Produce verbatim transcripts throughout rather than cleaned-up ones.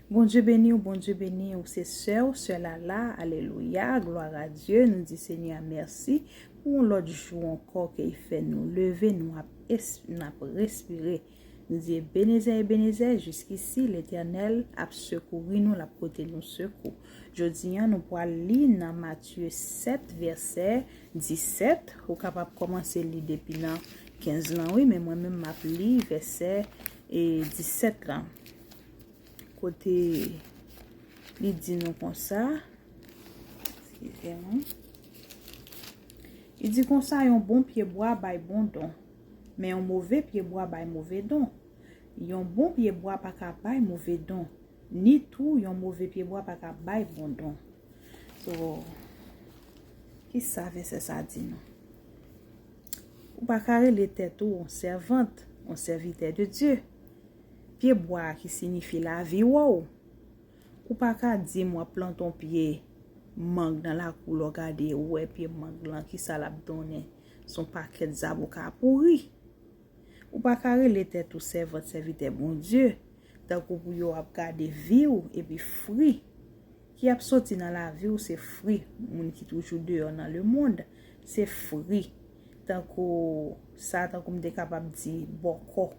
Bondye beni w, Bondye beni w, se sè w, sè Lala, alelouya, glwa a Dye, nou di Senyè mèsi pou yon lòt jou ankò ke l fè nou leve, nou ap, es- n ap respire. Nou di Ebenezè, Ebenezè, jiskisi Letènèl ap sekouri nou, l ap pote nou sekou. Jodi a, nou pral li nan Matye sèt, vèsè disèt. Ou kapab kòmanse li depi nan kenz lan, wi, men mwen menm m ap li vèsè e disèt lan. Kote li di nou konsa, eskize mwen. Li di konsa, yon bon pyebwa bay bon don, men yon move pyebwa bay move don. Yon bon pyebwa pa ka bay move don, ni tou yon move pyebwa pa ka bay bon don. So, ki sa vèsè sa di nou? Ou pa ka rele tèt ou yon sèvant, yon sèvitè de Dye. Pyebwa a ki siyifi lavi w, ou pa ka di m w ap plante yon pye mang nan lakou, lè w gade, ou wè pye mang lan, ki sa l ap donnen? Se yon pakèt zaboka pouri. Ou pa ka rele tèt ou sèvant, sèvitè Bondye, tankou pou yo ap gade vi w, epi fwi ki ap soti nan lavi w se fwi moun ki toujou deyò nan lemonn. Se fwi tankou sa, tankou m te kapab di bòkò,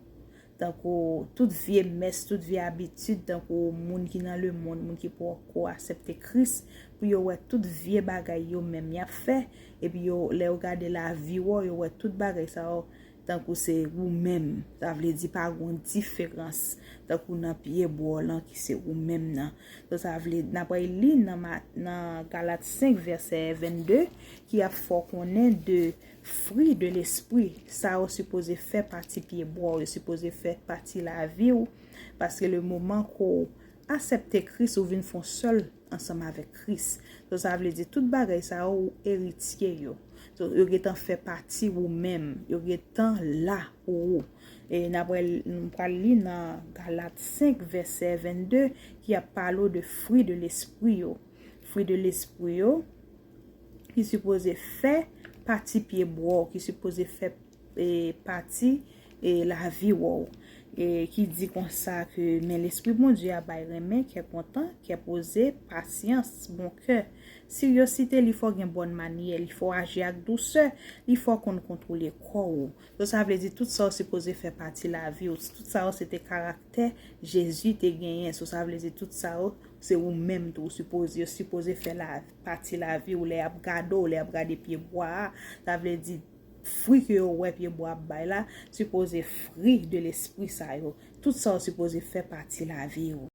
tankou tout vye mès, tout vye abitid, tankou moun ki nan lemonn, moun ki poko aksepte Kris, pou yo wè tout vye bagay yo menm y ap fè, epi yo, lè yo gade lavi w, yo wè tout bagay sa yo tankou se ou menm. Sa vle di pa gon diferans tankou nan pyebwa w lan ki se ou menm nan. Donk sa vle, n ap li nan, nan Galat senk vèsè vennde, ki ap fè w konnen de fwi de lespri. Sa yo sipoze fè pati pyebwa w, yo sipoze fè pati lavi w. Paske le moman ke w aksepte Kris, ou vin fè yon sèl ansanm avèk Kris. So, sa vle di tout bagay sa yo, ou eritye yo. So, yo gentan fè pati ou menm. Yo gentan la pou ou. E n ap, nou pral li nan Galat senk, vèsè vennde, ki ap pale w de fwi de lespri yo. Fwi de lespri yo, ki sipoze fè pati pyebwa w, ki sipoze fè e, pati e, lavi w, e, ki di konsa ke, men Lespri Bondye a bay renmen, kè kontan, kè poze, pasyans, bon kè. Siryozite, li fè w gen bòn manyè, li fè w aji ak dousè, li fè w konn kontwole kò w. Donk, sa vle di tout sa yo sipoze fè pati lavi w. Tout sa yo se te karaktè Jezi te genyen. So, sa vle di tout sa yo, se ou menm tou, ou sipoze, yo sipoze fè la, pati lavi w. Lè y ap gade w, lè y ap gade pyebwa a, sa vle di fwi ke yo wè pyebwa ap bay la, sipoze fwi de lespri sa yo. Tout sa yo sipoze fè pati lavi w.